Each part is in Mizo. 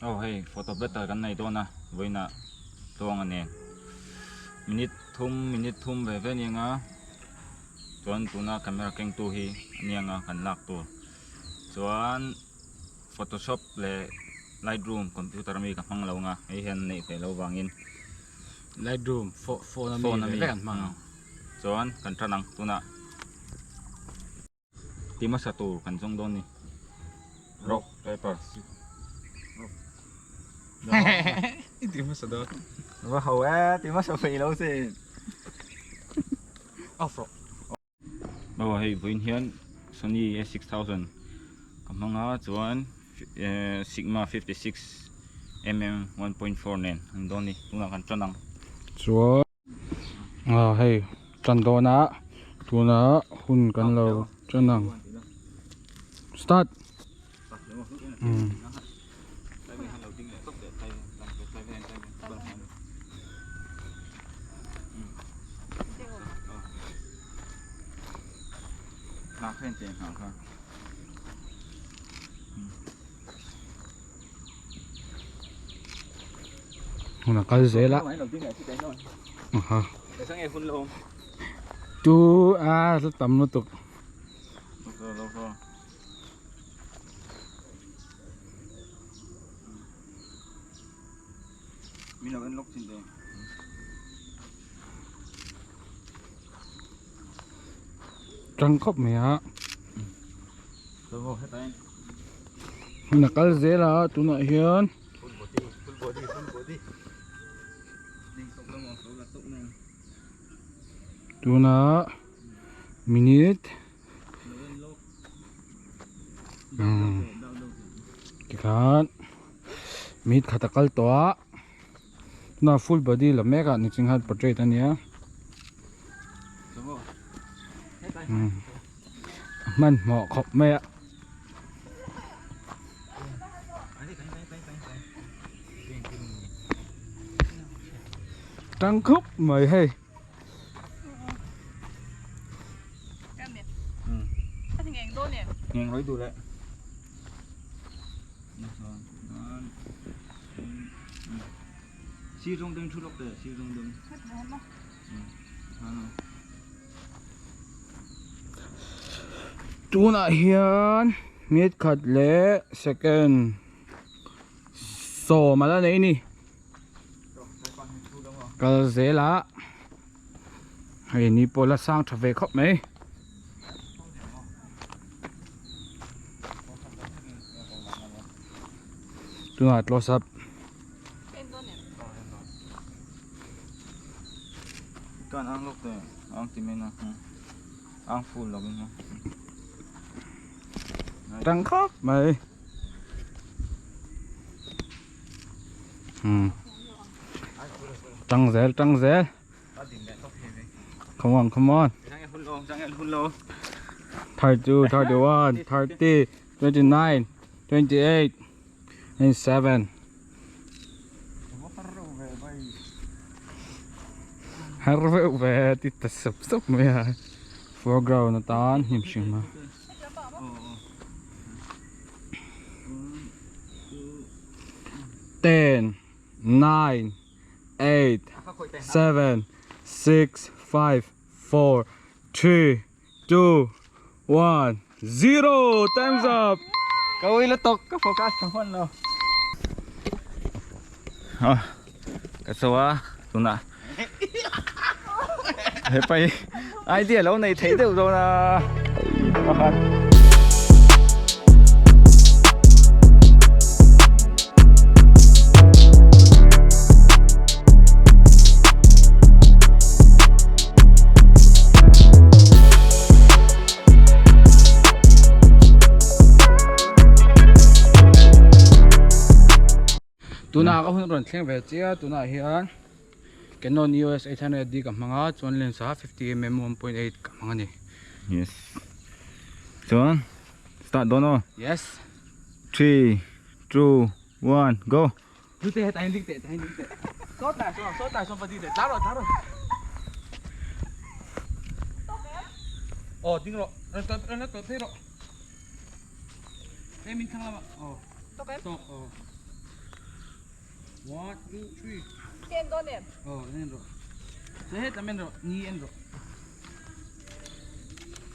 Aw hei photo battle kan nei dawn a vawiinah tluanga nen minute thum minute thum ve ve aniang a chuan tuna camera kengtu hi aniang a kan lak tur chuan photoshop leh lightroom computer ami ka hmang lo ang a hei hian a neih ve loh vangin lightroom phone ami ve vek an hmang ang. Chuan kan tan ang tunah. Ti hmasa tur kan zawng dawn ni. Rock, paper, rock. I ti hmasa dawn. Va ho e, ti hmasa fei lo sin. Off rawh. Aw hei vawiin hian Sony A6000 ka hmang a chuan Sigma 56mm 1.4 nen an dawn ni tunah kan tan ang. Chuan. Ah hei tan dawn a tuna hun kan lo tan ang start umm hun a kal zel a aha tu a la tam lutuk tang khawp mai a. Hun a kal zel a tunah hian tunah minute umm tikhan minute khat a kal tawh a tunah full body la mek a niching khan portrait a nia umm. Hmanhmawh khawp mai a. Tang khup mai hei. Tunah hian minute khat leh second sawm a la nei a ni kal zel a hei ni pawh la sang tha ve khawp mai. Tunah close up. Kan ang lok te ang ti men a ang full lo in tang khop mai hmm tang zel tang zel come on come on 32 31 30 29 28 27 Har veuh ve ti ta sap sap mai a foreground atan hnim hrim a. Ten, nine, eight, seven, six, five, four, three, two, one, zero. Time's up. Ka ui lutuk ka focus ka hman lo. Ah, ka so a tunah he pai idea lo nei thei deuh dawn a. Tunah ka hun rawn thleng ve chiah tunah hian Canon EOS 800D ka hmang a chuan lens ah 50mm 1.8 ka hmang a ni. Yes. Chuan start dawn aw. Yes. 3 2 1 go. Dute hetah hian ding teh hetah hian ding teh Saw tlai sawn saw tlai sawn va ding teh tlar rawh tlar rawh Aw ding rawh rawn tawlh rawn la tawlh phei rawh Hei min thlang lamah aw Tawk em? Tawk aw. One, two, three. Ken dawn em? Oh, en rawh. Chuan hetlam en rawh, ni en rawh.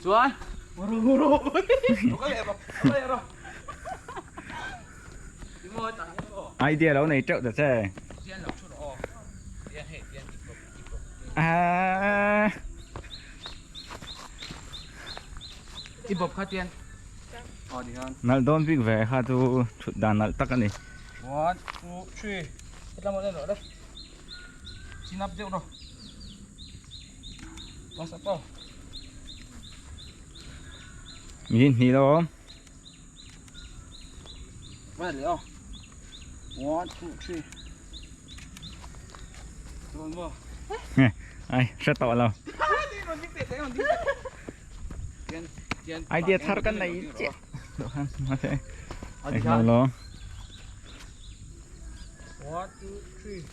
Chuan, ru ru. Ka leh rawh, ka leh rawh. Idea lo nei teuh ta che. Ah. I bawp kha tian. Aw ti khan. Nalh dawn bik ve kha chu thut dan nalh tak a ni. One, two, three. Hetlam awn en rawh le. Chin up deuh rawh. Pass up aw. Min hnih lo awm. Vai leh aw. One, two, three. Chuan maw? Ai, hre tawh lo. Idea thar kan nei chiah. Mahse, eng lo. One, two, three.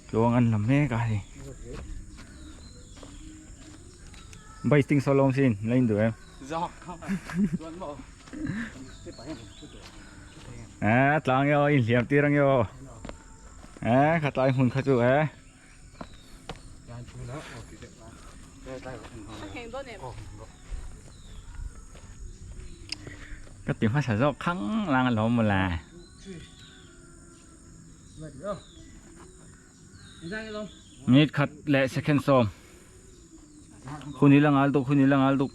Tluang an la mek a hei. Bike ting saw lawm sin, la in duh em? Eh, tlang yo, in hliam tir ang yo. Eh, kha tlai hmun kha chu eh. Ka ti hmasa zawk khang lang alawm mawle. Minute khat leh second sawm. Hun hi la ngal duk, hun hi la ngal duk.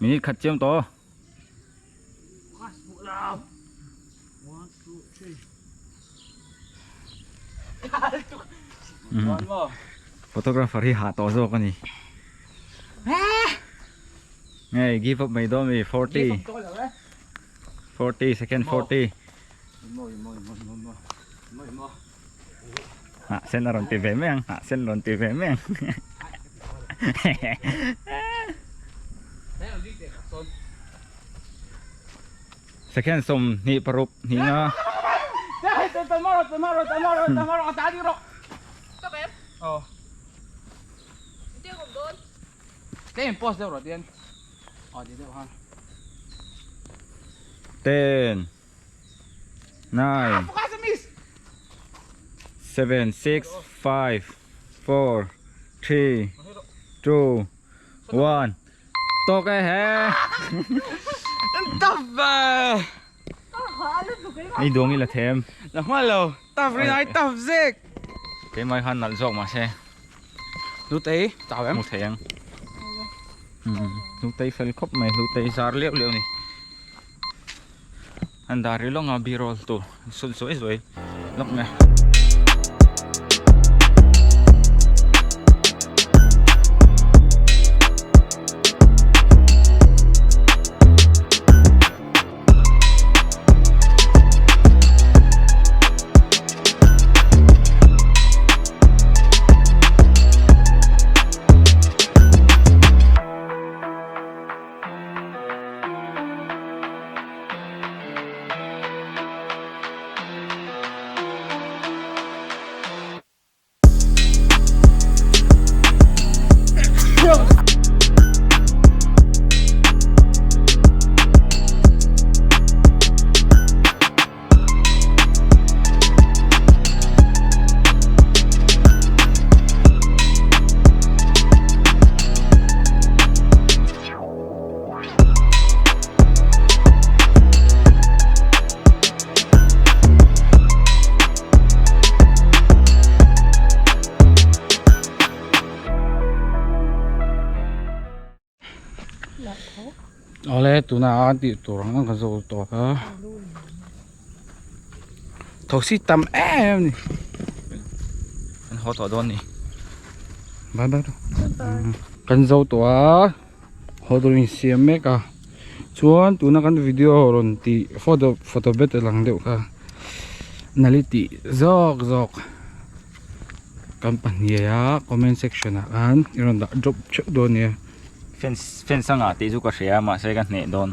Minute khat chiam tawh. Photographer hi hah tawh zawk a ni. Ngei give up mai dawn mi 40 40 second 40 Hah sen a rawn ti ve mai ang hah sen rawn ti ve mai ang. Second 26 hnih nga. Ten nine seven six five four three two one Tawk e he. Tap ve. Ei duang i la them. La hma lo. Tap rin ai tap zek. Keimah khan nalh zawk mahse. Hlutei chau em? Hmu thei ang. Hlutei fel khawp mai hlutei zar liau liau ni. An dar ri lawng a b-roll tur sul zuai zuai lawk mai. Awle tunah a tih tur ang ang ka zo tawh a thosi tam em em a ni an haw tawh dawn a ni bye bye kan zo tawh a haw tur in siam mek a chuan tuna kan video rawn tih photo photo bet a lang deuh kha nali tih zawk zawk kan pahnih a comment section ah khan i rawn dah drop theuh dawn nia fence fence anga tih chu ka hria mahse ka hneh dawn.